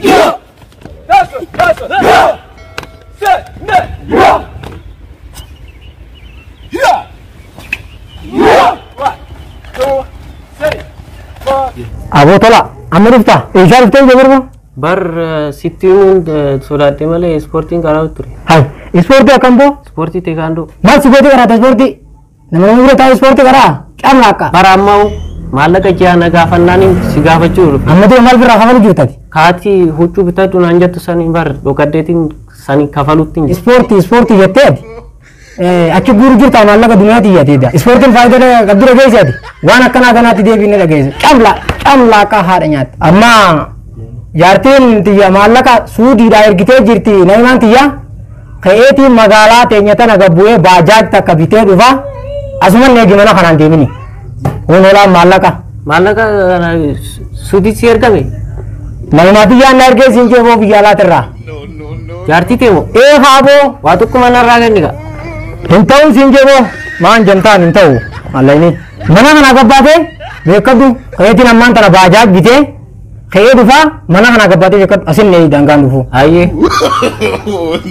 다섯, 여섯, 셋, 넷, 야, 1, 2, 3, 4. Aboo tola amma dhufta eessaa dhuftee jabarba? Bar sitti himuun sodaadhe malee ispoortiin karaa ture. Hai ispoortii akkam boo? Ispoortii teekaandoo. Maal si gootee karaata ispoortii? Nama nama bira taa'u ispoortii karaa camlaaqqa. Bara ammaa maallaqa ji'a na gaafannaan si gaafachuu dhufe. Amma dura maal birraa kafalu jirtati? Kaatii huccuu bitadhu naan jettu sanii bar dhokaddeetiin sanii kafalutti hin jiru. Ispoortii ispoortii jettee ati achi guuru jirta maallaqa duniyaati iyyateedha. Ispoortiin faayidaa qabdu dhageesse ati waan akkanaa kanaatti deebiin dhageesse. Camla camlaaqqa haadha nyaatte. Amma jaartiin tiyya maallaqa suudiidhaa ergitee jirti namaan tiyya ka'eetiin magaalaa teenya tana gabbu'ee baajaaj takka bitee dhufa asuman eegi mana kanaan deemini. Kun olaan maallaqa. Maallaqa kana suudiitti si ergame? Namaa tiyyaan na ergee siin jeeboo biyya alaatirraa. Jaartii teemo? Ee haaboo. Waa tokko manarraa kenni gaa. Hin ta'u siin jeeboo maan jantaan hin ta'u mallaqni. Mana kana gabbaatee beekadhu ka'eetiin ammaan tana baajaaj bitee ka'ee dhufaa mana kana gabbaatee beekadhu asin nee dangaan dhufu. Hayyee.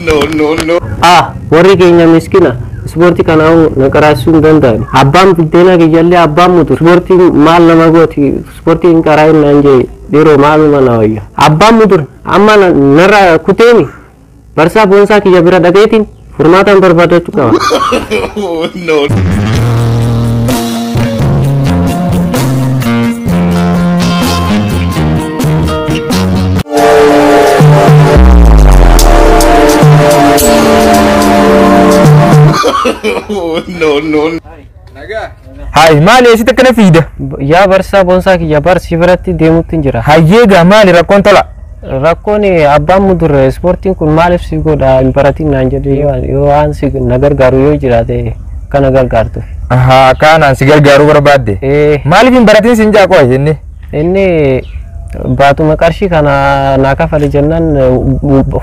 No, no, no. Ah, warri keenya miskina ispoortii kanaafuu na qaraasuu hin danda'an. Abbaan biddeenaa kiyyallee abbaan mutu ispoortii maal nama gooti ispoortii hin qaraayin naan jee dhiiroo maaluma na wayya. Abbaan mutur amma narra kuteeni barsaa boonsaa kiyya bira dhaqeetiin furmaataan barbaadachuu qaba. No. No, no. Hai maali eessatti akkana fiida? Yaa barsaa boonsaa kiyya bar si biratti deemutti hin jira. Hayyee gaa maali rakkoon tola? Rakkoon abbaan mudur ispoortiin kun maaliif si godha hin baratin naan jedhe yoo waan si na gargaaru yoo jiraate kana gargaartu. Ahaa kaanaan si gargaaruu barbaadde. Maaliif hin baratin siin jaa qo'a inni? Inni baatuma qarshii kana naa kafale jennaan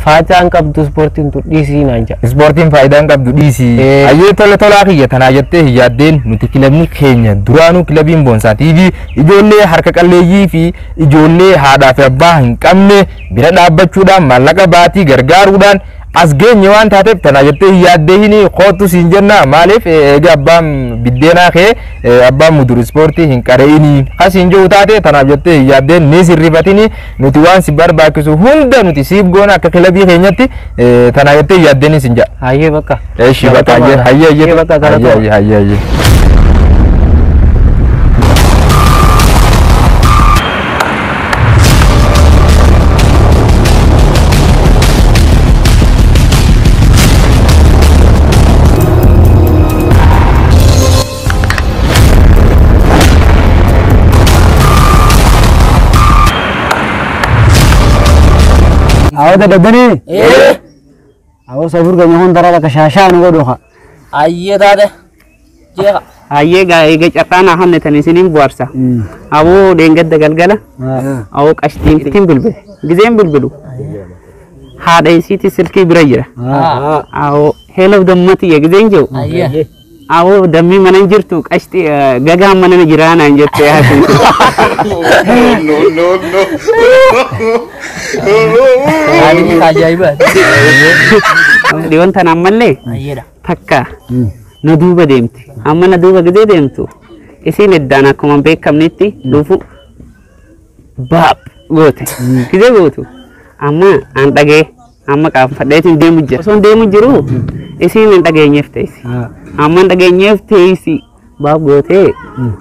faayidaa hin qabdu ispoortiin tun dhiisii naan jedha. Ispoortiin faayidaa hin qabdu dhiisii. Hayyee tola tolaa kiyya tanaa jettee hin yaaddeen nuti kilabni keenya duraanuu kilabiin Boonsaa TV ijoollee harka qalleeyyii fi ijoollee haadhaa fi abbaa hin qabne bira dhaabbachuudhaan maallaqa baatii gargaaruudhaan as geenye waan taateef tanaa jettee hin yaaddee hin kootu siin jenna maaliif egaa abbaan biddeenaa kee abbaan mudur ispoortii hin qare'inii as hin jiru taate tanaaf jettee hin yaaddeen ni sirrifatini nuti waan si barbaachisu hunda nuti siif goona akka kilabii keenyatti tanaa jettee hin yaaddeen siin jedha. Hayyee bakka. Eeshi bakka hayyee hayyee Hayyee bakka hayyee hayyee hayyee hayyee. Awwa dadhabanii? Awwa sabur keenya hunda irraa bakka shaashaa nu godhu haa. Ayyee taate. Jeeqa. Ayyee gaa eega carraa naa hannatan isiniin bu'aarsa. Aboo dheengadda galgala. Aboo qashtiin ittiin bilbile. Gizeen bilbilu. Haadha isiiti silkii bira jira. Aboo heeloo dammatiyya gizeen jiru. Ayyee. Aboo dammii mana hin jirtu qashtii gagaan mana jiraa naan jettee haasofte. No, no, no. Haalli ajaa'ibaati. Dhiyoon tana ammallee Ayyeedha. takka na duuba deemti. Amma na duuba gizee deemtu isiin iddaan akkuma hin beekamnetti dhufu baab goote. Gizee gootu amma an dhagee amma qaanfadheetiin deemu jira. Osoo hin deemu jiru isiin hin dhageenyeef teessi. Amma hin dhageenyeef teessi baab gootee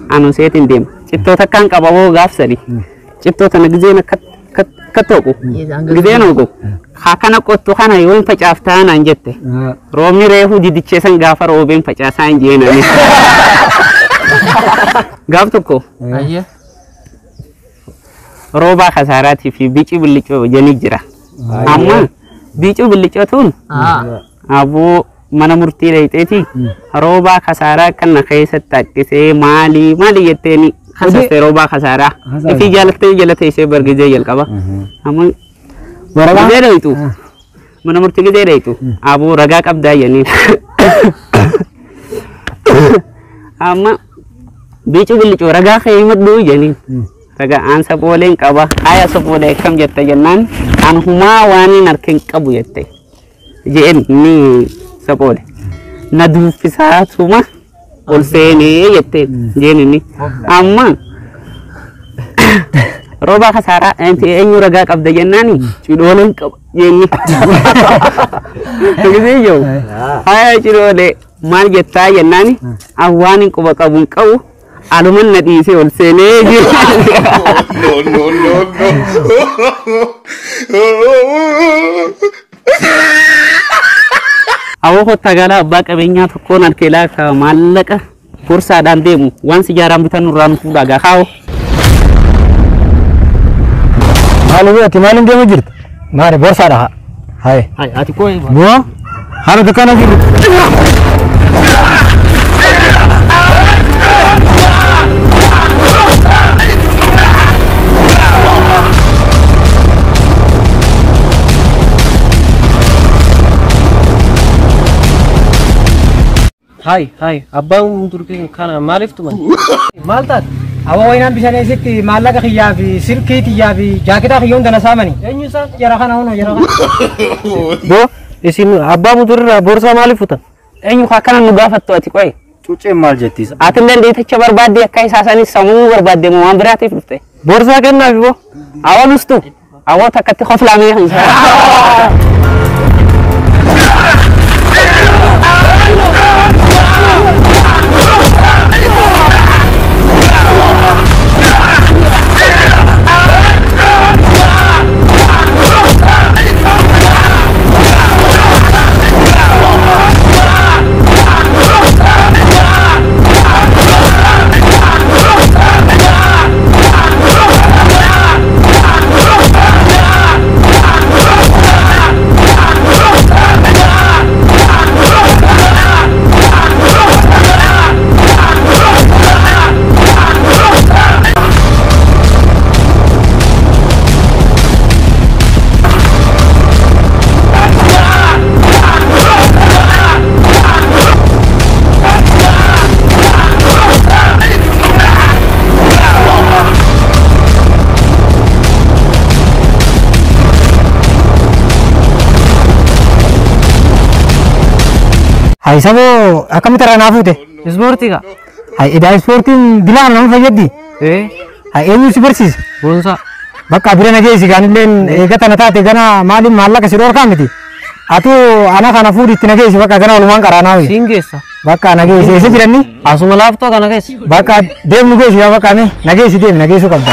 anu seetiin deema. Cittoo takkaan qababoo gaafsani. Cittoo tana gizeen akka tooqu. Gizeen hooqu. Akkana qottu kana yoo hin facaaftaa naan jette. Roobni reefuu didicheessan gaafa roobeen facaasaa hin jeenani. Gaaf tokko Ayyee. roobaa kasaaraatii fi bicii billicoo janii jira. Amma bicuu billicoo tun aboo mana murtii dheeyxeeti roobaa kasaaraa kana keessatti haqqisee maali maali jetteeni kasaste roobaa kasaaraa. Ifii jaalattee jala teessee bargizee jalqaba. Amma gizee dheeyxu mana murtii gizee dheeyxu aboo ragaa qabdaa jenneen. Amma bicuu billicoo ragaa kee himadhuu jenneen. Ragaa aan sabooleen qaba. Haya saboolee akkam jette jennaan an humaa waan hin harka hin qabu jette. Jeen ni saboole. Na duuffisaatuma ol seenee jette jeen inni. Amma rooba kasaaraa eenyu ragaa qabda jennaani cidhooleen qaba jeenni. Gisee jiru. Haya cidhoolee maal jettaa jennaani an waan hin quba qabu hin qabu aluman na dhiisee ol seenee jira. No, no, no, no. Awoo kottaa galaa abbaa qabeenyaa tokkoon harkeelaa ka maallaqa borsaadhaan deemu waan sijaaraan bitan nurraa nu fuudhaa gaa kaa'u. Maali ati maaliin deemu jirta? Maali borsaadha. Haye. Hai, ati koo Boo haala dukkaana jiru. Hai, hai, abbaan turkii kana maaliif tuman? Maal taate? Awwa waynaan bishaan eessitti maallaqa kiyyaa fi silkii tiyyaa fi jaaketaa kiyyoon hunda na saamani. Eenyu isaan? Jara kana hunoo jara kana. Boo, isin abbaa muturirraa boorsaa maaliif futan? Eenyu akkana nu gaafattu ati qoy. Cuuceen maal jettiisa? Ati illee deetacha barbaadde akka isaa sanis sammuu barbaadde moo waan biraatiif dhufte. Boorsaa kennaafi boo. Awwa nustu. Awwa takkatti koflaamee kan isaa. Hai saboo akkamitti irraa naa fuute? Ispoortii kaa. Hai edaa ispoortiin dilaan nama fayyaddi? Ee, Hai eenyu si barsiisa? boonsaa. Bakka bira na geessi gaanilleen eega tana taate gana maaliin maallaqa si dhorkaa miti? Atu ana kana fuudhi itti na geessi bakka gana walumaan qaraanaa. Siin geessa. Bakka na geessi eessa jiranni? Asuma laaftoo kana keessa. Bakka deemnu geessi yaa bakka mee na geessi deemi na geessuu qabda.